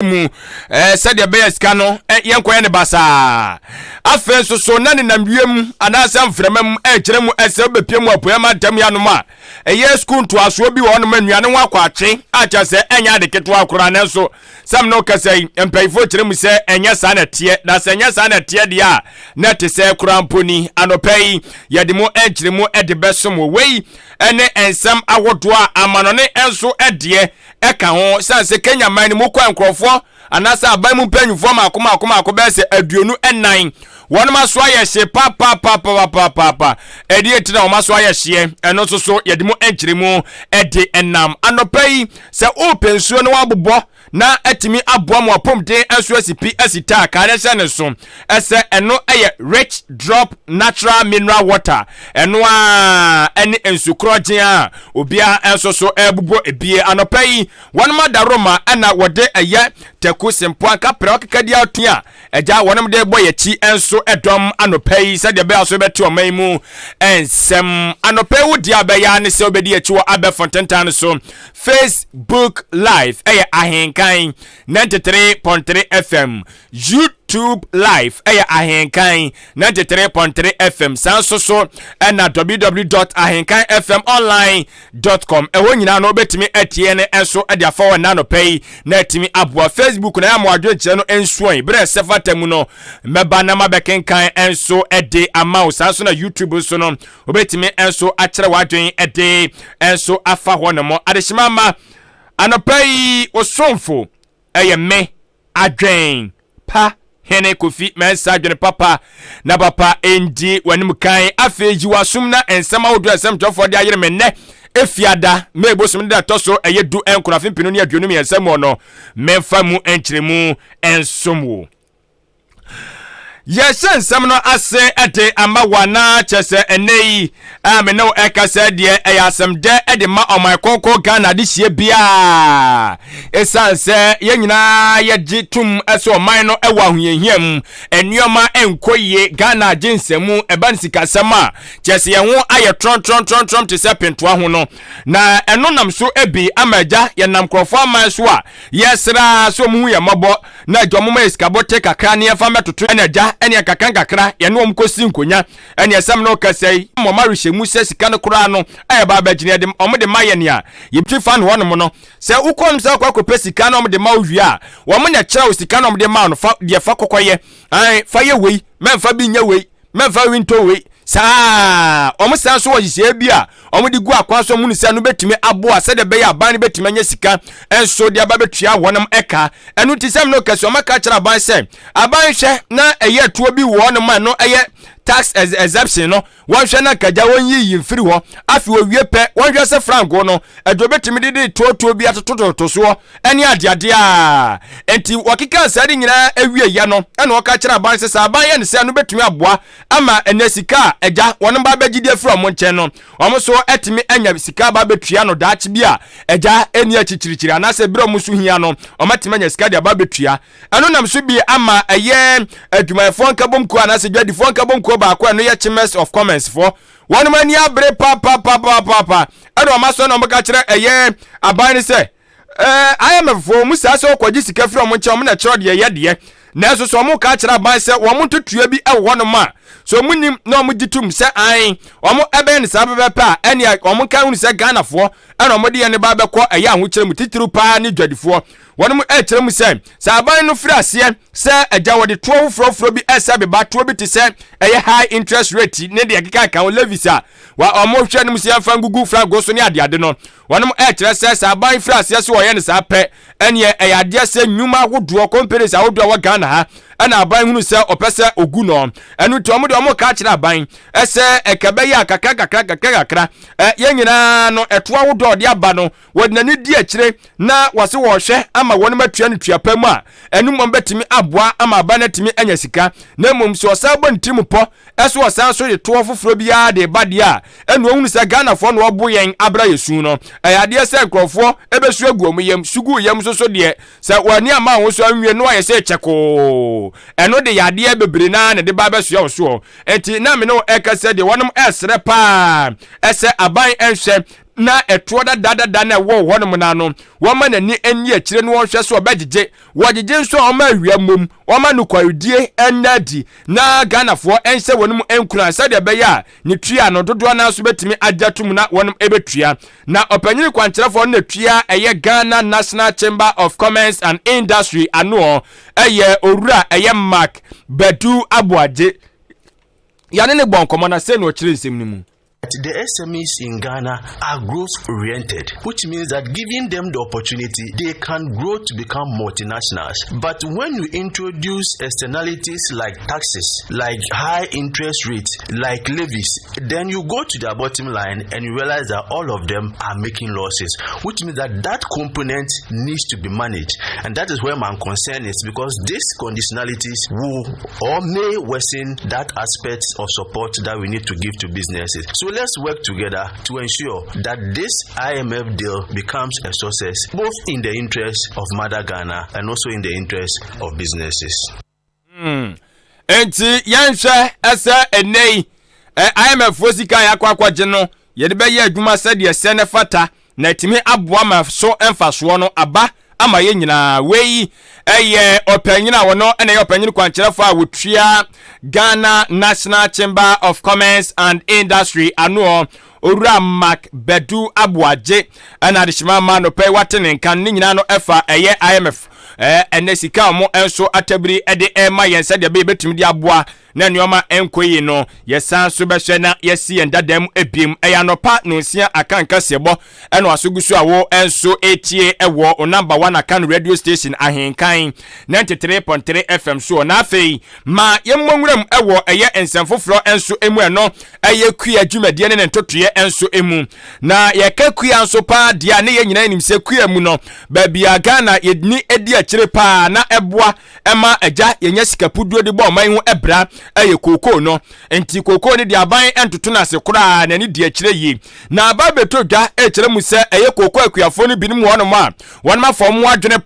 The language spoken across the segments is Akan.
Mu sɛdeɛ ɛbɛyɛ sika no yɛnkɔyɛ ne basaa. Afei nso so na nenam wiem anaasɛ mframa mu ɛrekyerɛ mu ɛsɛ wobɛpie mu apueɛ mantam yi anom a ɛyɛ sukuu ntoasoɔ bi wɔ hɔnom nnuane ho akɔ atwe a kyerɛ sɛ ɛnyɛ ade ketewa koraa. Nanso sɛm no kasa yi, mpanyinfoɔ kyerɛ mu sɛ ɛnyɛ saa na ɛteɛ, na sɛ ɛnyɛ saa na ɛteɛ deɛ a, na ɛte sɛ koraa mpo ni. Anɔpa yi yɛde mu nkyerɛ mu de bɛsom wɔ wei ne nsɛm ahodoɔ a amanɔne nso deɛ ɛka ho. Sane sɛ Kenya man no mu kɔ nkurɔfoɔ anaasɛ aban mu mpanyinfoɔ mako mako mako bɛyɛ sɛ 24, wɔn aso ayɛ hye papapapapaapa. Ɛdeɛ nti na wɔn aso ayɛ hyeɛ, ɛno nso so yɛde mu nkyerɛ mu ɛde ɛnam anɔpa yi. Sɛ ɔɔpɛ nsuo no wabobɔ na atumi aboa mo apɔmuden nso asi pi asi taa kaa ne hyɛ ne so ɛsɛ ɛno ɛyɛ Rich Drop Natural Mineral Water. Ɛno a ɛne nsu korɔgyen a obiara nso so ɛrebobɔ ebie. Anɔpa yi wɔn adaroma ɛna wɔde ɛyɛ tɛku sempoa nkaprɛ ɔkeka di ato a ɛgya wɔn de bɔ yɛkyi nso ɛdɔm anɔpa yi sɛdeɛ ɛbɛyɛ so bɛte ɔman yi mu nsɛm. Anɔpa yi wo deɛ abɛyɛ ne sɛ wobɛdi akyi wɔ abɛfo ntentan so. Facebook Live ɛyɛ Ahenkan 93.3 FM, YouTube Live ɛyɛ Ahenkan 93.3 FM, saa nso so ɛna www.ahenkanfmonline.com. Ɛhɔ nyinaa no wobɛtumi atie ne ɛnso ɛde afa wɔ nanɔpɛ yi na atumi aboa. Facebook na ɛyɛ adwenkyerɛ no nsuo berɛ ɛsɛ fata mu no mɛba na mabɛkenkan ɛnso ɛde ama wo. Saa nso na YouTube nso no wobɛtumi nso akyerɛ w'adwen ɛde nso afa hɔ nom. Adehyema ma anɔpa yi, osomfo ɛyɛ me Adwen Pa Hene Kofi Mɛnsa. Adwene papa na papa ndi w'anim kan. Afei yi w'asom na nsɛm ahodoɔ a nsɛmtwerɛfoɔ de ayere me nnɛ Efiada May bosom ne da ɛtɔ so ɛyɛ 19 afe 2023 mu no, mɛmfa mu nkyerɛmu nsom wo. Yɛhyɛ nsɛm no ase de ama wo anaa kyerɛ sɛ ɛnɛ yi a me ne wo ɛka sɛ deɛ ɛyɛ asɛm dɛ de ma ɔman kɔnkɔn Ghana de hyia biara, ɛsiane sɛ yɛn nyinaa yɛgye tom sɛ ɔman no ɛwɔ ahohiahia mu, nneɛma nkɔ yie, Ghana agye nsɛmu ɛba no sikasɛm a kyerɛ sɛ yɛn ho ayɛ trɔntrɔntrɔntrɔm te sɛ pentoa ho no, na ɛno nam so bi ama agya yɛnam nkurɔfoɔ aman so a yɛsra sɛ ɔmo hu yɛn mmɔbɔ na agya ɔmo ma yɛ sikabote kakra ne yɛmfa mmɛtoto. Ɛna agya ɛne nkakra nkakra yɛne wɔn kɔsi nkonya. Ɛne ɛsɛm no kasa yi ma ɔma rehyɛ mu sɛ sika no koraa no ɛyɛ ba abɛgyina yɛde ɔmo de ma yɛ nea yɛtwi fa no hɔnom no sɛ wokɔ nom sɛ wokɔ akɔpɛ sika na ɔmo de ma wo wie a, wɔn na kyerɛ wo sika na ɔmo de ma wo no, fa deɛ fa kɔkɔyɛ ɛn fa yɛ wei, mɛmfa bi nyɛ wei, mɛmfa wi ntɔ wei. Saa wɔn san so wɔ nhyehyɛeɛ bi a wɔn de gu akwan so mu no sɛ no bɛtumi aboa sɛdeɛ ɛbɛyɛ aban no bɛtumi anya sika nso de aba bɛtua wɔn ɛka. Ɛno nti sɛm no kɛse wɔn aka kyerɛ aban sɛ aban hwɛ na ɛyɛ tuo bi wɔ hɔnom a ɛno ɛyɛ tax exemption no, wɔnhwɛ na nkagya wɔn yiyi mfiri hɔ. Afei wɔwie pɛ, wɔnhwɛ sɛ franco no ɛde obɛtumi de de tuotuo bi atotototo soɔ ɛne adeadeɛ a. Nti wɔkeka saa de nyinaa awie yɛ no, ɛna wɔka kyerɛ aban sɛ sɛ aban yɛ ne sɛ no bɛtumi aboa ama ɛnɛ sika a agya wɔn ba bɛgye de afiri wɔn nkyɛn no, wɔn nso atumi anya sika ba bɛtua no daakye bi a agya ɛni akyirikyiri anaasɛ berɛ wɔn nso hia no, wɔn atumi anya sika de aba bɛtua. Ɛno nam so bi ama ɛyɛ adwumayɛfoɔ nkabom kuo anaasɛ dwadifoɔ nkabom kuo baako a ɛno yɛ Chambers of Commerce foɔ, wɔn ani abere papapapaapa. Ɛna wɔn asɔ na wɔn ka kyerɛ ɛyɛ aban no sɛ IMF foɔ mu saa sɛ wɔkɔgye sika firi wɔn nkyɛn, wɔn na kyerɛ deɛ yɛ deɛ. Nanso sɛ wɔn ka kyerɛ aban sɛ wɔn ntotua bi wɔ hɔnom a sɛ wɔn nim na wɔn gye tum sɛ an wɔn ɛbɛn ne saa pɛpɛpɛ a, ɛnea wɔn ka hunu sɛ Ghanafoɔ ɛna wɔn de yɛn ne ba bɛkɔ ɛyɛ ahokyerɛ mu titiriw paa ne dwadifoɔ. Wɔn mu ɛkyerɛ mu sɛ sɛ aban no firi aseɛ sɛ agya wɔde toɔ foforɔfoforɔ bi ɛsɛ beba toɔ bi te sɛ ɛyɛ high interest rate ne deɛ keka ka ho, levies a wa wɔn hwɛ no mu sɛ yɛmfa ngugu franco so ne adeade no, wɔn ɛkyerɛ sɛ sɛ aban firi aseɛ sɛ wɔyɛ no saa pɛ, ɛneɛ ɛyɛ adeɛ sɛ nnwuma ahodoɔ, companies ahodoɔ a wɔ Ghana ha ɛna aban hunu sɛ ɔpɛ sɛ ogu no. Ɛno nti wɔn deɛ wɔn ka kyerɛ aban ɛsɛ ɛka bɛyɛ a kakra kakra kakra kakra ɛ yɛn nyinaa no ɛto ahodoɔ a ɔde aba no, wɔde n'ani di akyire na wɔse wɔrehwɛ ama wɔn atua no tua pa mu a, ɛno mmom bɛtumi aboa ama aban no atumi anya sika. Na mmom sɛ ɔsan bɔ ne tirim pɔ ɛso ɔsan so de toɔ foforɔ biara de ba deɛ a, ɛna ɔhunu sɛ Ghanafoɔ na ɔbo yɛn abra yɛ su no, ɛyɛ adeɛ sɛ nkurɔfoɔ ɛbɛsu agu wɔn yam su gu yam nso so deɛ sɛ wɔani ama wɔn so anwie no ayɛ sɛ kyɛkoo. Ɛno de yɛ adeɛ bebree naa na de ba abɛsoa wo soɔ. Nti na me ne wo ɛka sɛ deɛ wɔnom ɛsrɛ paa ɛsɛ aban ɛnhwɛ. na ɛtoɔ dadaadada no a ɛwɔ hɔnom no ano, wɔmma n'ani nni akyire na wɔnhwɛ sɛ ɔbɛgyegye. Wɔgyegye nso a, wɔmma awia mmom, wɔmma nokwaredie nna adi na Ghanafoɔ nhyɛ wɔn mu nkuran sɛdeɛ ɛbɛyɛ a ne tua no dodoɔ no ara nso bɛtumi agye atom na wɔn bɛtua. Na ɔpanyini kwankyerɛfoɔ no na tua ɛyɛ Ghana National Chamber of Commerce and Industry anoɔ ɛyɛ Owura ɛyɛ Mark Badu Aboagye. Yɛne no bɔɔ nkɔmmɔ na sei na ɔkyerɛ nsɛm no mu. The SMEs in Ghana are growth oriented, which means that giving them the opportunity, they can grow to become multinationals. But when you introduce externalities like taxes, like high interest rates, like levies, then you go to their bottom line and you realize that all of them are making losses, which means that that component needs to be managed. And that is where my concern is because these conditionalities will or may worsen that aspect of support that we need to give to businesses. So let's work together to ensure that this IMF deal becomes a success, both in the interest of Mother Ghana and also in the interest of businesses. Enti yɛnhwɛ sɛ ɛnnɛ yi IMF foɔ sika a yɛakɔ akɔgye no yɛde bɛyɛ adwuma sɛdeɛ ɛsɛ na ɛfata na atumi aboa ma so mfasoɔ no aba ama yɛn nyinaa. Wei ɛyɛ ɔpanyin a wɔno na ɛyɛ ɔpanyin kwankyerɛfoɔ a wɔtua Ghana National Chamber of Commerce and Industry anoɔ Owura Mark Badu Aboagye ɛna adehyema ma nɔpɛ yi wate ne nka ne nyinaa no ɛfa ɛyɛ IMF ɛnɛ sika a wɔn nso atabiri ɛde ɛma yɛn sɛdeɛ ɛbɛyɛ bɛtumi de aboa na nneɛma nkɔ yie no, yɛsan so bɛhwɛ na yɛasi yɛn dada mu ebiem. Ɛyɛ anɔpa nonsia Akan kaseɛbɔ ɛna waso gu so a wo nso etie ɛwɔ o number one Akan radio station Ahenkan 93.3 FM soɔ. Na afei ma yɛmmɔ nwuram ɛwɔ ɛyɛ nsɛm foforɔ nso emu ɛno ɛyɛ kua dwumadie ne ne ntotoeɛ nso emu. Na yɛka kua nso paa deɛ a ne yɛn nyinaa nim sɛ kua mu no baabi a Ghana yɛni edi akyire paa na ɛboa ɛma agya yɛnya sika puduo de bɔ ɔman yi ho bra ɛyɛ kookoo no. Nti kookoo no deɛ aban ntoto no ase koraa na ɛne di akyire yie. Na aba bɛtɔ dwa ɛkyerɛ mu sɛ ɛyɛ kookoo akuafoɔ no binom wɔ hɔnom a wɔn afa wɔn adwene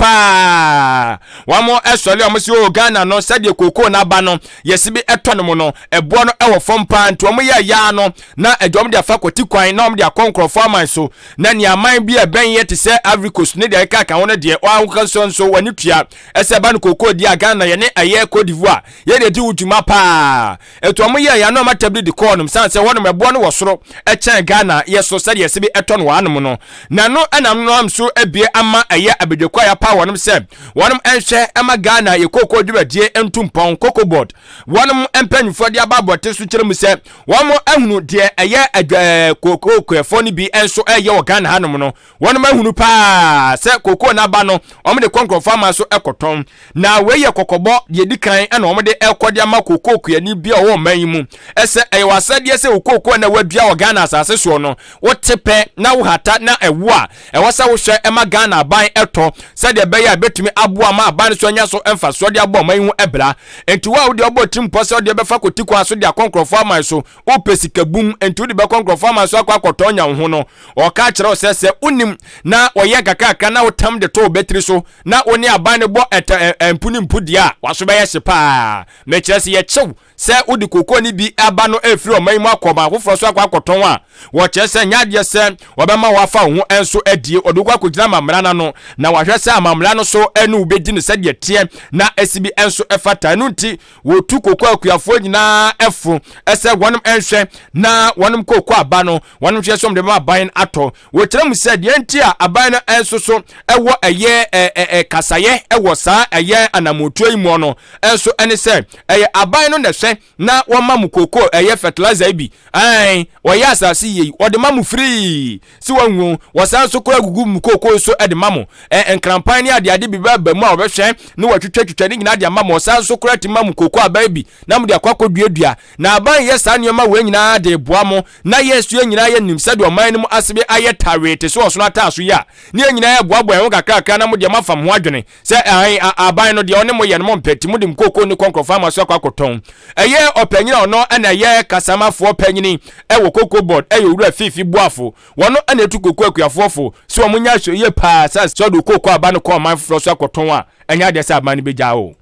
paa. Wɔn ɛsɔre a wɔn sɛ o Ghana no sɛdeɛ kookoo no aba no yɛsi bi ɛtɔ no mu no ɛboɔ no ɛwɔ fam paa nti wɔn yɛ yaa no na agya wɔn de afa kwati kwan na wɔn de akɔ nkorɔfoɔ aman so na nea aman bi a ɛbɛn yɛ te sɛ Ivory Coast ne deɛ ɛkeka ho no deɛ wɔn ahosuo nso wɔn ani tua Ɛsɛ ɛba no kookoo di a Ghana yɛne ɛyɛ Cote d'Ivoire yɛ na ɛdi ho dwuma paa. Ɛto ɔmo yɛɛ yɛn ano ɔmo atabiri de kɔɔ nom sane sɛ hɔnom ɛboɔ no wɔ soro ɛkyɛn Ghana yɛ so sɛdeɛ ɛsɛ bi ɛtɔ no wɔ hanom no. Na ɛno ɛna nom so abue ama ɛyɛ abadwakuo a yɛapaw wɔnom sɛ wɔnom ɛnhwɛ ɛma Ghana yɛ kookoo dwumadie ntu mpɔn, Cocoa Board. Wɔnom mpanyinfoɔ de aba abɔnten so kyerɛ mu sɛ wɔn ahunu deɛ ɛyɛ adwa kookoo kuafoɔ no bi nso ɛyɛ wɔ Ghana hanom no. Wɔnom ahunu paa sɛ kokoo no aba no wɔn de kɔ nkurɔfoɔ aman so kɔtɔn. Na wei yɛ kɔkɔbɔ deɛ ɛdi kan na wɔn de rekɔ de ama kokoo kuani bi a ɔwɔ ɔman yi mu sɛ ɛyɛ w'asɛdeɛ sɛ wo kokoo na wadua wɔ Ghana asase soɔ no wote pɛ na wohata na ɛwo a ɛwɔ sɛ wohwɛ ma Ghana aban tɔ sɛdeɛ ɛbɛyɛ a ɛbɛtumi aboa ma aban no so anya so mfasoɔ de abɔ ɔman yi ho bra. Nti wo a wodeɛ wobɔ tirim pɔ sɛ wodeɛ bɛfa kɔti kwan so de akɔ nkurɔfoɔ aman so wopɛ sika bum nti wode bɛkɔ nkurɔfoɔ aman so akɔ akɔtɔn nya wo ho no, ɔka kyerɛ wo sɛ sɛ wonim na wɔyɛ kakrakra na wotam de to wo batiri so na wo ne aban no bɔ ɛtɛ mpu ne mpu deɛ a, w'aso bɛyɛ hye paa. Mekyerɛ sɛ yɛkyew sɛ wode kokoo no bi aba no refiri ɔman yi mu akɔ ɔman foforɔ so akɔ akɔtɔn a, wɔkyerɛ sɛ nyɛ adeɛ sɛ wɔbɛma woafa wo ho nso adie. Wɔde wo kɔ akɔgyina amammara no ano na wɔahwɛ sɛ amammara no so ne wo bɛdi no sɛdeɛ ɛteɛ na ɛsi bi nso ɛfata. Ɛno nti, Wɔtu kooko akuafoɔ nyinaa fo sɛ wɔnom nhwɛ na wɔnom kooko aba no wɔnom hwɛ sɛ wɔde bɛma aban atɔ. Wɔkyerɛ mu sɛ deɛ nti a aban no nso so ɛwɔ ɛyɛ ɛ kasayɛ ɛwɔ saa ɛyɛ anamotuo yi muɔ no nso ɛne sɛ ɛyɛ aban no na ɛhwɛ na wɔma mo kooko ɛyɛ fertilizer yi bi ɛn wɔyɛ asase yie wɔde ma mo firii Si wɔn ngu. Wɔsan nso kora gugu mu kookoo nso de ma mo. Ɛ, nkrampan ne adeade bi bɛba mu a wɔbɛhwɛ na wɔatwitwatwitwa ne nyinaa de ama mo. Wɔsan nso kora tumi ma mo kookoo aban bi na mode akɔ akɔduadua. Na aban yɛ saa nneɛma wei nyinaa de reboa mo. Na yɛn nso yɛn nyinaa yɛnim sɛdeɛ ɔman no mu asebe ayɛ tawee te sɛ ɔsono ataaso yi a, ne yɛn nyinaa yɛboaboa yɛn ho kakrakra na mo deɛ moafa mo ho adwene sɛ ahan a aban no deɛ ɔne mo yɛ no mompɛ nti mode mo kookoo no kɔ nkurɔfoɔ ama so akɔ akɔtɔn. Ɛyɛ ɔpanyin a ɔno na ɛyɛ kasamafoɔ panyini wɔ Cocoa Board ɛyɛ Owura Fiifi Boafo. Wɔno na ɛtu kookoo akuafoɔ fo sɛ wɔn nyɛ ahwɛyie paa sɛ sɛ ɔde kookoo aba no kɔ ɔman foforɔ so akɔtɔn a ɛnyɛ adeɛ sɛ aban no bɛgyaa o.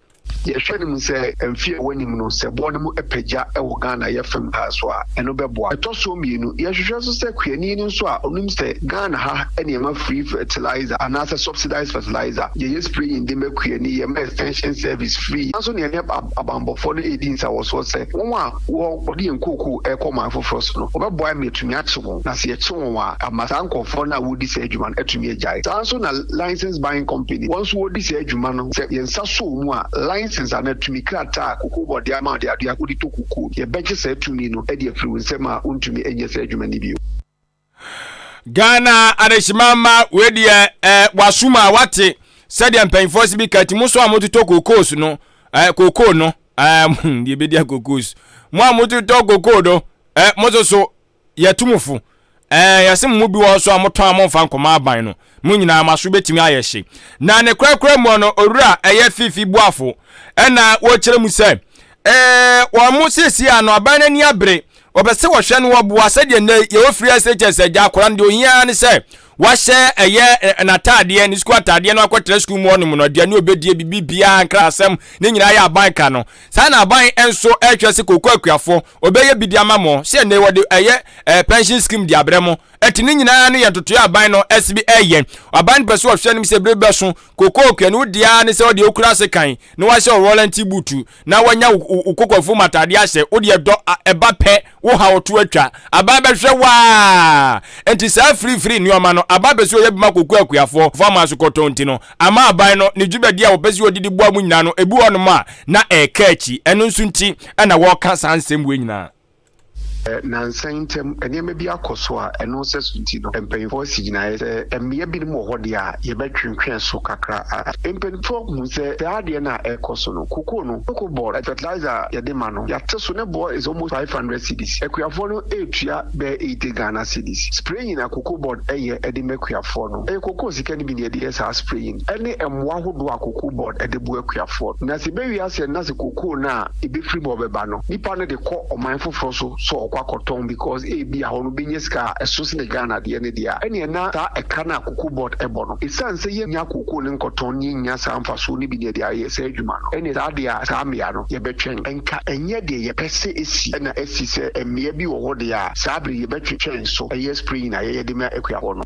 Yɛhwɛ no mu sɛ mfe a ɛwɔ anim no, sɛ boɔ no mu pagya wɔ Ghana yɛ fam ha so a, ɛno bɛboa. Ɛtɔ so mmienu, yɛhwehwɛ nso sɛ kuani no nso a ɔnim sɛ Ghana ha na yɛma free fertilizer anaasɛ subsidized fertilizer, yɛyɛ spraying de ma kuani, yɛma extension service free. Nanso na yɛne abanbɔfoɔ no redi nsawɔsoɔ sɛ wɔn a wɔde yɛn kookoo rekɔ ɔman foforɔ so no, wɔbɛboa ma yɛatumi akye wɔn, na sɛ yɛkye wɔn a, ama saa nkurɔfoɔ no a wɔredi saa adwuma no atumi agyae. Saa ara nso na license buying company, wɔn nso wɔredi saa adwuma no, sɛ yɛn nsa sɔ wɔn mu a, license anaa tumi krataa a Cocoa Board de ama wo de adeɛ a wode tɔ cocoa no, yɛbɛgye saa tumi no de afiri wo nsam a wontumi nyɛ saa adwuma no bio. Ghana adehyema mma wei deɛ eh, wasom a wate sɛdeɛ mpanyinfoɔ si bi ka ti mo so a mototɔ kookoo no eh, kookoo no eh, deɛ bɛdi akookoo mo a mototɔ kookoo no eh, mo nso so yɛtu mo fo. Ɛɛ, yɛse mo mu bi wɔ hɔ so a motɔn a momfa nkɔma aban no. Mo nyinaa mo aso bɛtumi ayɛ hye. Na ne korakora mu no, owura ɛyɛ Fifi Boafo ɛna wɔkyerɛ mu sɛ, ɛɛ, wɔn mo seesie ano aban no ani abere. Wɔpɛ sɛ wɔhwɛ no wɔboa sɛdeɛ nnɛ yɛwɔ free SHS agya akwadaa no deɛ ohia ara ne sɛ wahyɛ ɛyɛ n'ataadeɛ ne sukuu ataadeɛ no akɔtena sukuu mu hɔnom no aduane obɛdie biribi biara nkrasɛm ne nyinaa yɛ aban ka no. Saa na aban nso ɛrehwɛ sɛ kooko akuafoɔ ɔbɛyɛ bi de ama mo sɛ ɛnɛ wɔde ɛyɛ ɛɛ pension scheme de abrɛ mo. Ɛti ne nyinaa no yɛ ntotoeɛ aban no ɛsi bi ɛyɛ. Aban no pɛ sɛ ɔhwɛ anim sɛ bere bɛso kooko akua no wodi ara ne sɛ ɔde okura sekan na wahyɛ ɔwɔlɛnti buutu na wanya wo koko afum ataadeɛ ahyɛ wo deɛ dɔ ɛba pɛ wo haw to atwa. Aban bɛhwɛ waa. Nti saa firifiri nneɛma no aban pɛ sɛ ɔyɛ bi ma kooko akuafoɔ fo ama asokɔtɔn nti no ama aban no ne dwumadi a wɔpɛ sɛ wɔde di boa mu nyinaa no, ebi wɔ hɔnom a na ɛreka akyi. Ɛno nso nti na wɔreka saa nsɛm wei nyinaa. Nnansa yi ntam, nneɛma bi akɔ so a ɛno sɛso nti no, mpanyimfoɔ asi gyinaeɛ sɛ mmea binom wɔ hɔ deɛ a, yɛbɛtwentwɛn so kakra. Mpanimfoɔ hu sɛ saa adeɛ no a ɛrekɔ so no, cocoa no, cocoa board, fertilizer a yɛde ma no, yɛate so, ne boɔ is almost 500 cedis. Akuafoɔ no retua bɛyɛ 80 Ghana cedis. Spraying a cocoa board yɛ de ma akuafoɔ no, Ɛyɛ kokoo sika no bi na yɛde yɛ saa spraying ɛne mmoa ahodoɔ a Cocoa Board de boa akuafoɔ. Na sɛ ɛbɛwie aseɛ no na sɛ kokoo no a ɛbɛfiri mu a ɔbɛba no nipa no de kɔ ɔman foforɔ so sɛ ɔkɔ akɔtɔn because ebia hɔ no ɔbɛnya sika a ɛso sene Ghana deɛ no deɛ a ɛneɛ na saa ɛka no a Cocoa Board bɔ no ɛsiane sɛ yɛnnya kokoo no nkɔtɔn na yɛnnya saa mfasoɔ no bi na yɛde ayɛ saa adwuma no ɛneɛ saa deɛ a saa mmea no yɛbɛtwɛn. Nka ɛnyɛ deɛ yɛpɛ sɛ ɛsi na asi sɛ mmea bi wɔ hɔ deɛ a saa bere yi yɛbɛtwetwɛn so ɛyɛ spraying a yɛyɛ de ma akuafoɔ no.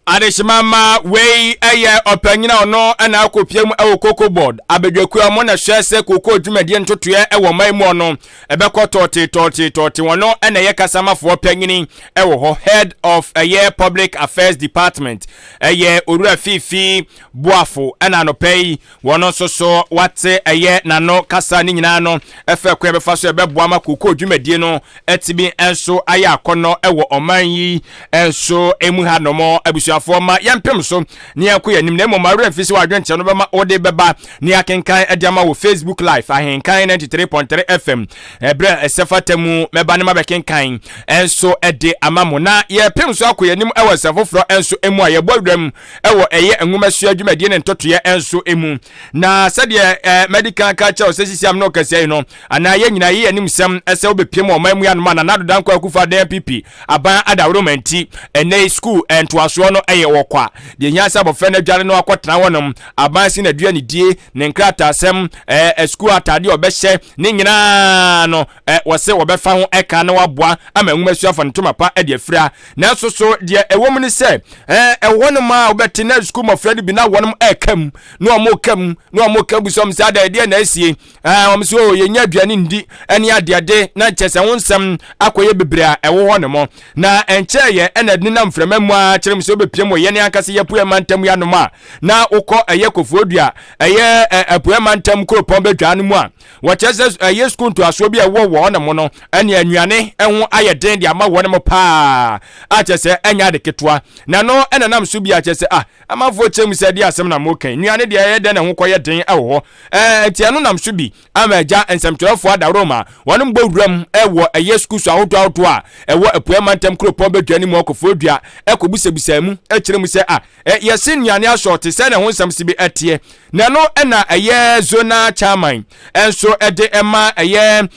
Adehyema mma wei yɛ ɔpanyin a ɔno na akɔpia mu wɔ Cocoa Board abadwakuo a wɔn na hwɛ sɛ kookoo dwumadie ntotoeɛ wɔ ɔman mu ɔno ɛbɛkɔ tɔɔte tɔɔte tɔɔte wɔn na ɛyɛ kasamafoɔ panyini wɔ hɔ head of ɛyɛ public affairs department ɛyɛ owura Fifi Boafo ɛna anɔpa yi Wɔn nso so wɔate ɛyɛ n'ano kasa ne nyinaa no ɛfa kwan a ɛbɛfa so ɛbɛboa ma kookoo dwumadie no atumi nso ayɛ akɔnnɔ wɔ ɔman yi nso mu ha nom. Abusuafoɔ ma yɛmpem so ne yɛnkɔ yɛn anim na mmom awerɛ mfi sɛ w'adwenkyerɛ no bɛma wode bɛba ne akenkan de ama wɔ Facebook Live Ahenkan 93.3 FM ɛberɛ a ɛsɛ fata mu mɛba ne mabɛkenkan nso de ama mo na yɛpem so akɔ yɛn anim wɔ nsɛm foforɔ nso mu a yɛbɔ wuram wɔ ɛyɛ nwomasua dwumadie ne ntotoeɛ nso mu. Na sɛdeɛ eh, madi kan ka kyerɛ wo sɛ sisi am na ɔkɛseɛ yi no, anaa yɛn nyinaa yɛyɛ anim sɛm sɛ wobɛpiem wɔ ɔman mu yi anom a Nana Addo Dankwa Akufo Addo NPP aban adaworoma nti, ɛnnɛ yi sukuu eh, ntoasoɔ no ɛyɛ wɔ kwa. Deɛ hia sɛ abɔfra no adware no akɔtena hɔnom, aban si n'aduane die, ne nkrataasɛm, eh, eh, sukuu ataadeɛ ɔbɛhyɛ, ne nyinaa no eh, wɔse wɔbɛfa ho ɛka na waboa ama nwomasua afa no ntoma pa de afira. Nanso so deɛ ɛwɔ mu ne sɛ, eh, ɛwɔ hɔnom a wobɛte na sukuu mmɔfra no bi na wɔnom ɛreka mu, na wɔn reka mu, na wɔn reka bu sɛ wɔn sɛ ada ɛdeɛ na asie, eh, wɔn sɛ oh, yɛnya aduane ndi ɛne adeade, na nkyɛ sɛ ho nsɛm akɔyɛ bebree a ɛwɔ hɔ nom. Na ɛnkyɛɛ yɛ ɛna ɛde nam mframa mu a kyerɛ mu sɛ wobɛpie mu wɔ yɛne ankasa yɛapuɛ mantam yi anom a na wokɔ ɛyɛ Kofoɔdua ɛyɛ apuɛ mantam kuropɔn bɛdwaa no mu a Wɔkyerɛ sɛ ɛyɛ sukuu ntoasoɔ bi a ɛwɔ wɔ hɔnom no ɛne nnuane ho ayɛ den de ama wɔn paa a kyerɛ sɛ ɛnyɛ ade ketewa. Na ɛno ɛna nam so bi a kyerɛ sɛ ah amanfoɔ kyerɛ mu sɛ ɛde asɛm na moka yi nnuane deɛ ɛyɛ dɛn na ɛho kɔyɛ den wɔ hɔ. Ɛɛ nti ɛno nam so bi ama agya nsɛmtwerɛfoɔ adaworoma wɔn bɔ wuram wɔ ɛyɛ sukuu so ahodoɔ ahodoɔ a ɛwɔ Apueɛ mantam kuropɔn badwa no mu ɔkofoɔ dua ɛkɔbusabusaa mu kyerɛ mu sɛ ah Yɛse nnuane asɔɔte sɛ na ɛho nsɛm se bi ɛteɛ na ɛno na ɛyɛ zonal chairman nso de ɛma ɛyɛ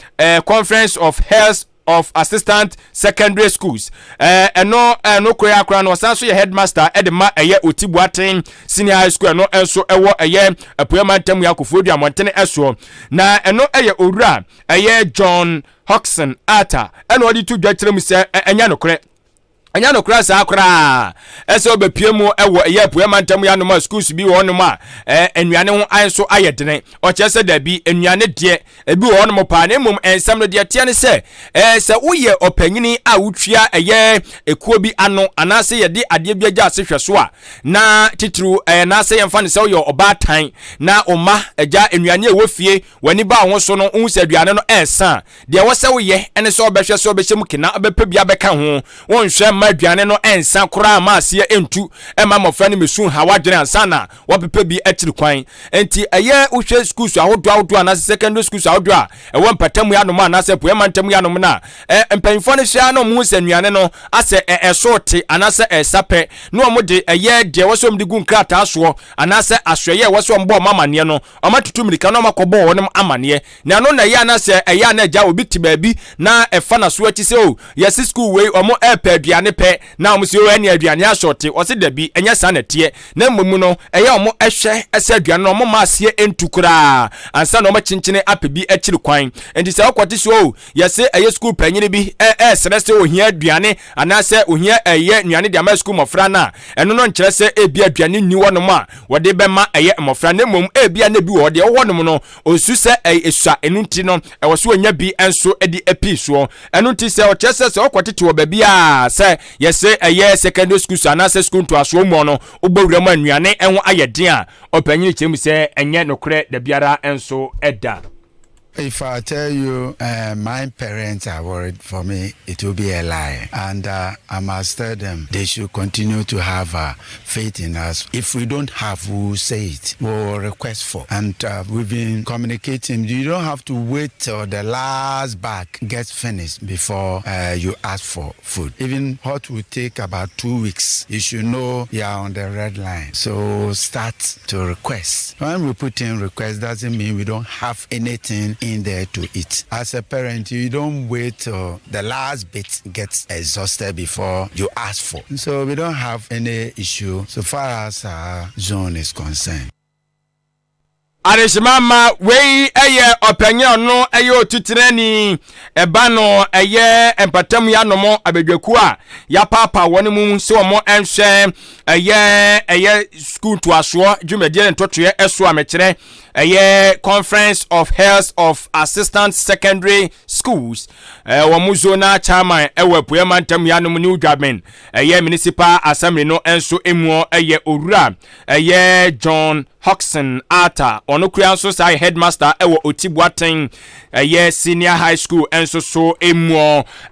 Conference of Health. of Assistant Secondary Schools. Ɛno ɛno koraa akora no, ɔsan so yɛ headmaster ɛde ma ɛyɛ Oti Boaten Senior High School. Ɛno nso ɛwɔ ɛyɛ Apuema mantam yɛ Akofo Dua mmɔntene ɛsoɔ, na ɛno ɛyɛ owura ɛyɛ John Hodgson Arthur ɛna ɔde to dwa kyerɛ mu sɛ ɛnyɛ nokorɛ, ɛnyɛ nokorɛ saa koraa ɛsɛ ɔbɛpie mu ɛwɔ ɛyɛ apuɛ mantam yɛ anom a schools bi wɔ hɔnom a nnuane ho nso ayɛ dene. Ɔkyerɛ sɛ dabi, nnuane deɛ, ebi wɔ hɔnom paa, na mmom nsɛm no deɛ teɛ ne sɛ sɛ woyɛ ɔpanyini a wotua ɛyɛ ekuo bi ano anaasɛ yɛde adeɛ bi agya ase hwɛ so a, na titiriw anaasɛ yɛmfa no sɛ woyɛ ɔbaatan na ɔma agya nnuane a ɛwɔ fie, w'ani ba ho so no, wohu sɛ aduane no ɛɛsa a, deɛ ɛwɔ sɛ woyɛ ɛne sɛ ɔbɛhwɛ sɛ ɔbɛhyɛ mu kena, ɔbɛpɛ bi abɛka ho. Wɔnhwɛ mma aduane no ɛnsa koraa ma aseɛ ɛntu ɛma mmɔfra no mesu ha wadwene ansa na wɔpepɛ bi akyiri kwan. Nti ɛyɛ wohwɛ schools ahodoɔ ahodoɔ anaasɛ secondary schools ahodoɔ a ɛwɔ mpatamu anom anaasɛ apuema ntam anom no a, mpanyinfoɔ no hwɛ a na ɔmo hu sɛ nnuane no asɛ ɛso te anaasɛ ɛsa pɛ, na ɔmo de ɛyɛ deɛ ɛwɔ sɛ ɔmo de gu nkrataa soɔ anaasɛ asoɛyɛ ɛwɔ sɛ ɔmo bɔ ɔmo amaneɛ no, ɔmo atutu mirika na ɔmo akɔbɔ wɔn amaneɛ. Na ɛno na ɛyɛ anaasɛ ɛyɛ ana agya obi te baabi na ɛfa n'aso akyi sɛ o, yɛsi school wei, ɔmo ɛɛpɛ aduane pɛ, na ɔmo sɛ o, ɛne aduane asɔɔte. Ɔsi dabi, ɛnyɛ saa na ɛteɛ, na mmom no ɛyɛ ɔmo ɛhwɛ ɛsɛ aduane no, ɔmo ma aseɛ ntu koraa ansa na ɔmo kyenkyene apɛ bi akyiri kwan. Nti sɛ ɔkɔte so o, yɛsi ɛyɛ school panyin bi ɛɛsrɛ sɛ ohia aduane anaasɛ ohia ɛyɛ nnuane de ama school mmɔfra no a, ɛno no nkyerɛ sɛ ebi aduane nni hɔnom a wɔde bɛma ɛyɛ mmɔfra, na mmom ebi a na ebi wɔ hɔ deɛ ɛwɔ hɔnom no, osu sɛ ɛyɛ esua. Ɛno nti no ɛwɔ so onya bi nso de apii soɔ. Ɛno nti sɛ ɔkyerɛ sɛ ɔkɔtete wɔ baabi a sɛ yɛsɛ ɛyɛ secondary school so anaasɛ school ntoasoɔ mu no, wobɔ wura mu a nnuane ɛho ayɛ den a, ɔpanyin kyerɛ mu sɛ ɛnyɛ nokorɛ dabiara nso ɛda. If I tell you my parents are worried for me, it will be a lie. And I must tell them they should continue to have faith in us. If we don't have, we will say it. We will request for. And we've been communicating. You don't have to wait till the last bag gets finished before you ask for food. Even what will take about 2 weeks, you should know you are on the red line. So start to request. When we put in request, doesn't mean we don't have anything in there to eat. As a parent, you don't wait till the last bit gets exhausted before you ask for. So we don't have any issue so far as our zone is concerned. Adehyema ma wei ɛyɛ ɔpanyin a ɔno ɛyɛ otutirani ɛba no ɛyɛ mpatam yi anom abadwakuo a yɛapaapa wɔn mu sɛ wɔn nhwɛ ɛyɛ sukuu ntoasoɔ dwumadie ne ntotoeɛ ɛso a mɛkyerɛ ɛyɛ Conference of Heads of Assistant Secondary Schools, wɔn mu zonal chairman ɛwɔ Apueɛ mantam yi anom New Dwaben ɛyɛ Municipal Assembly no nso emu, ɛyɛ owura ɛyɛ John Hodgson Arthur. Ɔno kura nso saa yɛ headmaster ɛwɔ Otibuaten ɛyɛ Senior High School nso so emu.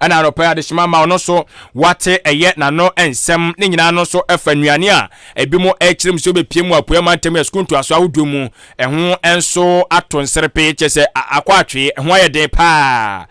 Ɛna anɔpɛ adehyema ma ɔno nso wate ɛyɛ n'ano nsɛm ne nyinaa no nso ɛfa nnuane a ebi mo ɛkyerɛ mu sɛ obɛpie mu Apueɛ mantam yɛ sukuu ntoaso ahodoɔ mu, ɛho nso ato nserepe kyɛ sɛ akɔ atwe, ɛho ayɛ den paa.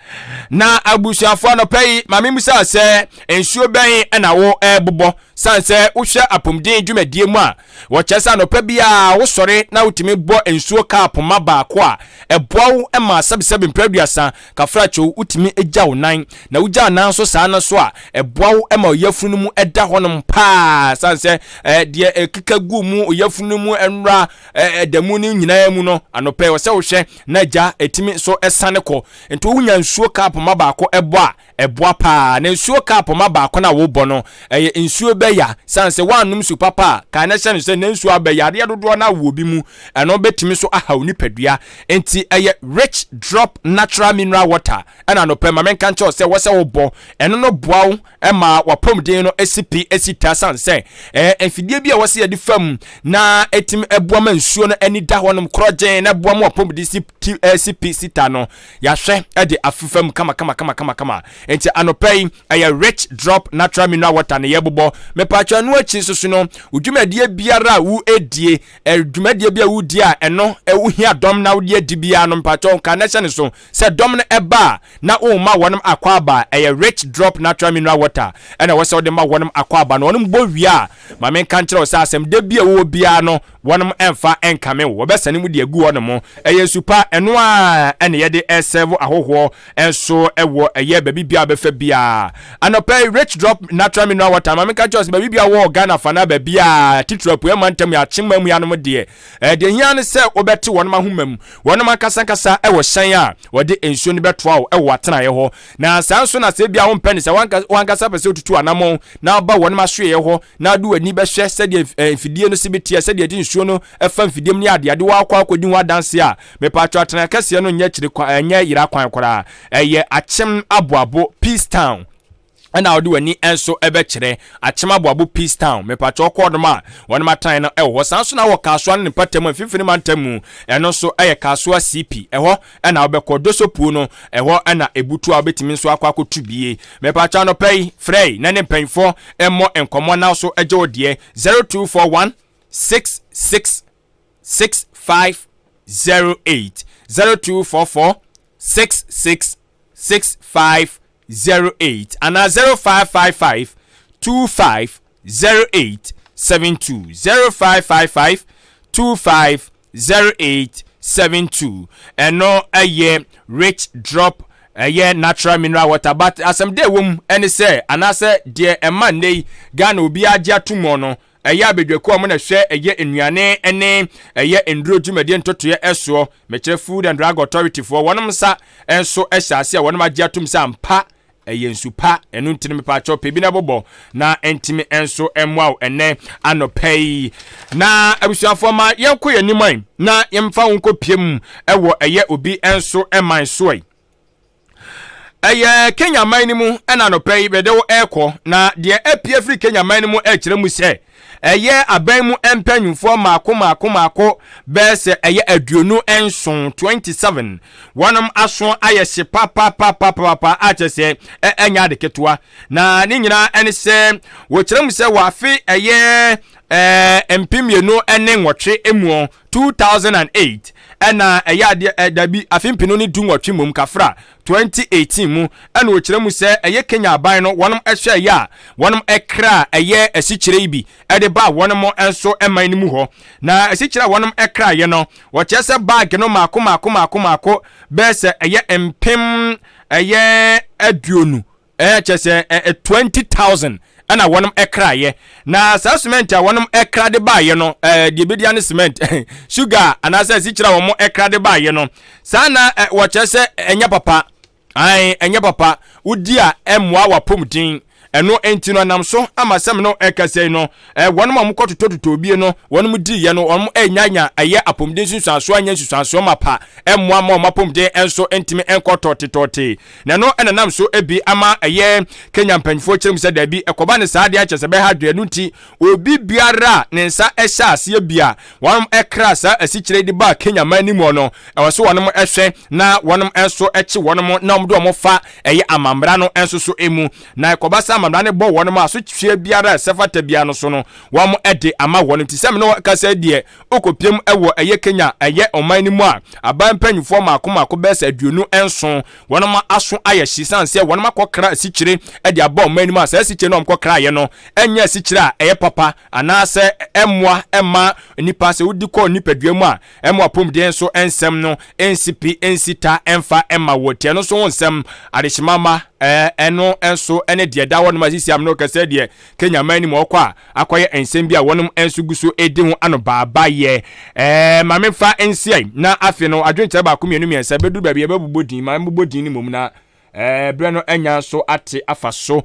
Na abusuafoɔ, anɔpɛ yi maame musa sɛ nsuo bɛn ɛna wo ɛrebobɔ san sɛ wohwɛ apɔmuden dwumadie mu a, wɔkyerɛ sɛ anɔpa biara wosɔre na wotumi bɔ nsuo cup ma baako a, ɛboa wo ma sɛbesɛbe mprɛ 30 kafrakyɛw wotumi gya wo nan, na wogya nan nso saa no so a, ɛboa wo ma ɔyafunu no mu ɛda hɔnom paa, san sɛ deɛ ɛkeka gu mu ɔyafunu no mu nwura ɛda mu no nyinaa mu no, anɔpa wɔ sɛ wohwɛ na gya ɛtumi nso ɛsane kɔ. Nti wonya nsuo cup ma baako ɛbɔ a, ɛboa paa. Na nsuo cup ma baako no a wobɔ no, ɛyɛ nsuo bɛya, san sɛ woannom su papa a, kan na hyɛ no sɛ na nsuo abɛya adeɛ dodoɔ no awɔ bi mu, ɛno bɛtumi so ahaw nipadua. Nti ɛyɛ Rich Drop Natural Mineral Water ɛna anɔpɛ ma menka nkyɛw sɛ wɔ sɛ wobɔ ɛno no boa wo ɛma wapɔmuden no esi pi esi ta, san sɛ mfidie bi a wɔsi yɛde fam na ɛtumi ɛboa ma nsuo no ani da hɔnom korɔgyen na ɛboa ma wapɔmuden si ti ɛsi pi si ta no, yɛahwɛ ɛde afefa mu kama kama kama kama kama. Nti anɔpɛ yi ɛyɛ Rich Drop Natural Mineral Water ne yɛbobɔ. Mepatwa ɛno akyi nso so no, wo dwumadie biara a wo edie, dwumadie bi a wodi a ɛno wohia dɔm na wode adi biara no, mpatwa nka na hyɛ ne so sɛ dɔm no ɛba a na woma wɔnom akɔ aba. Ɛyɛ Rich Drop Natural Mineral Water ɛna ɛwɔ sɛ wode ma wɔnom akɔ aba no. Wɔnom bɔ wie a, ma menka nkyerɛ wo sɛ asɛm da bi a ɛwɔ biara no, wɔnom ɛmfa ɛnkame wo, wɔbɛsane mu de agu hɔ. Ɛyɛ nsu pa, ɛno a ɛne yɛde ɛsɛvo ahohoɔ nso ɛwɔ ɛyɛ baabi bia bɛfɛ biara. Anɔpɛ yi, Rich Drop Natural Mineral Water, ma menka kyerɛ wo sɛ baabi bia wɔ Ghana fa na baabi a titiri apuɛ mantam yɛ akyema mu yanom deɛ, ɛdeɛ hia ne sɛ wobɛte wɔnom ahoma mu. Wɔnom ankasa ankasa ɛwɔ hyɛn a wɔde nsuo no bɛtoa wo ɛwɔ atenaeɛ hɔ. Na saa nso na sɛ bia wompɛ ne sɛ wankasa pɛ sɛ wotutu anammɔn na woba wɔnom asoɛeɛ hɔ na wode w'ani bɛhwɛ sɛdeɛ mfidie no si bɛteɛ, sɛdeɛ ɛde nsuo no ɛfa mfidie mu ne adeade, wakɔ akɔdi ho adanse a, mepatwo, atena kɛseɛ no nyɛ kyiri kwan, ɛnyɛ yera kwan koraa. Ɛyɛ Akyem Aboabo Peace Town ɛna wode w'ani nso ɛbɛkyerɛ Akyem Aboabo Peace Town. Mepatwo, kɔɔ nom a wɔnom atan no ɛwɔ hɔ. Saa nso na wɔ Kasoa no ne mpata mu, Mfimfini Mantam mu, ɛno nso ɛyɛ Kasoa CP, ɛhɔ ɛna wobɛkɔ Dosopuo no, ɛhɔ ɛna ebutu a wobɛtumi nso akɔ akɔtu bie. Mepatwo, anɔpɛ yi, frɛ na ne mpanyinfoɔ ɛmmɔ nkɔmmɔ na so ɛgye wo deɛ, 0241 66 6508, 0244 66 6508 anaa 0555 25 08 72, 0555 25 08 72. Ɛno ɛyɛ Rich Drop, ɛyɛ natural mineral water. But asɛm dɛ ɛwɔ mu ɛne sɛ, anaasɛ deɛ ɛma nnɛ yi Ghana obiara agye ato mu no, ɛyɛ abadwakuo a wɔn na hwɛ ɛyɛ nnuane ne ɛyɛ nduro dwumadie ntotoeɛ ɛsoɔ, mekyerɛ Food and Drug Authority foɔ, wɔn nsa nso hyɛ ase a wɔn agye atom sɛ ampa ɛyɛ nsu pa. Ɛno nti no, mepaakyɛw, pɛ bi na bobɔ na ntumi nso mmoa wo ɛnɛ anɔpɛ yi. Na abusuafoɔ, ma yɛnkɔ yɛn anim ayi na yɛmfa wo nkɔ pie mu ɛwɔ ɛyɛ obi nso ɛman so yi, ɛyɛ Kenya man no mu. Ɛna anɔpɛ yi bɛde wo ɛrekɔ na deɛ apue firi Kenya man no mu ɛkyerɛ mu sɛ ɛyɛ aban mu mpanyinfoɔ mmaako mmaako mmaako bɛyɛ sɛ ɛyɛ 27, 27, wɔnom aso ayɛ hye papapapapapa akyɛ sɛ ɛnyɛ ade ketewa. Na ne nyinaa ɛne sɛ wɔkyerɛ mu sɛ wɔafe ɛyɛ 2008 mu, 2008, ɛna ɛyɛ adeɛ dabi, afe 2018 mu kafra, 2018 mu, ɛna wɔkyerɛ mu sɛ ɛyɛ Kenya aban no, wɔnom ɛhwɛ ɛyɛ a wɔnom ɛkra ɛyɛ asikyire yi bi ɛde ba wɔnom nso ɛman no mu hɔ. Na asikyire a wɔnom ɛkra yɛ no, wɔkyerɛ sɛ bag no maako maako maako maako bɛyɛ sɛ ɛyɛ 20,000, ɛyɛ kyerɛ sɛ 20,000 ɛna wɔnom ɛkraeɛ. Na saa cement a wɔnom ɛkra de baayɛ no, deɛ ebi ne cement, sugar anaasɛ asikyire a wɔn ɛkra de baayɛ no, saa na wɔkyerɛ sɛ ɛnyɛ papa ae, ɛnyɛ papa, wodi a ɛmmoa w'apɔmuden. Ɛno nti no, ɛnam so ama sɛm no ɛkasa yi no, wɔnom a wɔkɔ totɔtotɔ obie no, wɔnom diiɛ no, wɔn ɛnyanya ɛyɛ apɔmuden nsunsuansoɔ, anyɛ nsunsuansoɔ ma pa ɛmmoa ma wɔn apɔmuden nso ntumi nkɔ tɔɔtetɔɔte. Na ɛno ɛna nam so ebi ama ɛyɛ Kenya mpanyinfoɔ kyerɛ mu sɛ daabi, ɛkɔba ne saa deɛ, akyɛ sɛ bɛha adwene. Ɛno nti obi biara a ne nsa ɛhyɛ aseɛ bi a wɔn ɛkra saa asikyire de ba Kenya man anim no, ɛwɔ so wɔnom ɛhwɛ na wɔnom nso ɛkye wɔnom na wɔn de wɔn fa ɛyɛ amamra no nso so emu. Na ɛkɔba sɛ amamra no bɔ wɔnom a, so twɛ biara a ɛsɛ fata biara no so no, wɔn ɛde ama wɔn. Nti sɛ mene kasa deɛ, okɔpiem ɛwɔ ɛyɛ Kenya, ɛyɛ ɔman no mu a, aban mpanyinfoɔ mmaako mmaako bɛyɛ sɛ 27, wɔnom aso ayɛ hye san sɛ wɔnom akɔkra asikyire ɛde aba ɔman no mu a, saa asikyire no a wɔkɔkra yɛ no ɛnyɛ asikyire a ɛyɛ papa anaasɛ ɛmmoa ɛma nipa sɛ wodi kɔɔ nipadua mu a ɛmo apɔmuden nso nsɛm no nsi pi nsi ta ɛmfa ɛma wɔ tiɛ no nso ho nsɛm adehyemama. Ɛno nso ɛne deɛ da hɔ nom asisi am no kɛsɛ deɛ Kenya man no mu ɔkɔ a akɔyɛ nsɛm bi a wɔnom nso gu so edi ho ano baaba yɛ. Maame fa nsia na afei no adwenkyerɛ baako, mmienu, mmiɛnsa bɛduru baabi yɛbɛbobɔ din, maame bobɔ din no mmom na berɛ no anya nso ate afa so.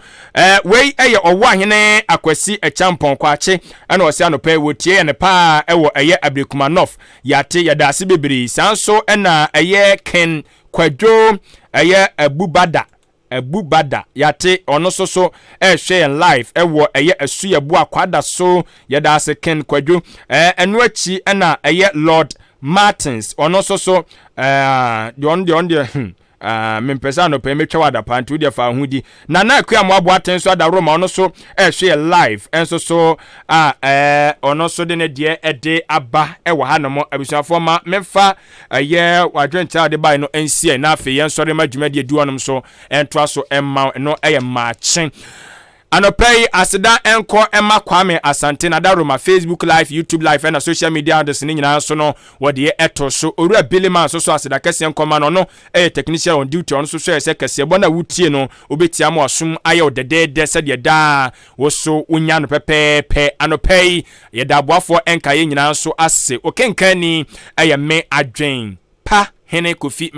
Wei ɛyɛ Ɔwɔ Ahene Akwasi Ɛkyampɔn Kwakye, ɛna ɔsɛ anɔpɛ wɔtie yɛ ne paa ɛwɔ ɛyɛ Abirekuma North. Yɛate, yɛda ase bebree. Saa nso ɛna ɛyɛ Ken Kwadwo, ɛyɛ Abubada, Abubada, yɛate, ɔno nso so ɛrehwɛ yɛn live ɛwɔ ɛyɛ Asuyɛbo Akwada so. Yɛda ase, Ken Kwadwo. Ɛno akyi ɛna ɛyɛ Lord Martins, ɔno nso so deɛ ɔno deɛ hmm. Mempɛ sɛ anɔpɛ yi mɛtwa wɔ adapa, nti wodeɛ fa ho di. Nana Akua Mmoaboa Aten nso adaworo ma ɔno so ɛhwɛ yɛ live nso so a ɔno nso de ne deɛ ɛde aba ɛwɔ hanom. Abusuafoɔ, ma memfa ɛyɛ wadwenkyerɛ a wɔde bae no nsie, na afei yɛnsɔre ma dwumadie du hɔnom so ɛntoa so ɛma no. Ɛyɛ maakye anɔpɛ yi. Aseda nkɔ ɛma Kwame Asante na Daroma, Facebook Live, YouTube Live ɛna social media handles ne nyinaa nso no wɔde ɛto so. Owura Billy Man nso so, aseda kɛseɛ nkɔma no. Ɔno ɛyɛ technician on duty. Ɔno nso so yɛ sɛ kɛseɛ bɔ na wotie no, wobɛtia ma wasom ayɛ wo dɛdɛɛdɛ sɛdeɛ daa wo so wonya no pɛpɛɛpɛ. Anɔpɛ yi yɛda aboafoɔ ɛnka yɛn nyinaa nso ase. Okenkan ni ɛyɛ me Adwen Pa Hene Kofi.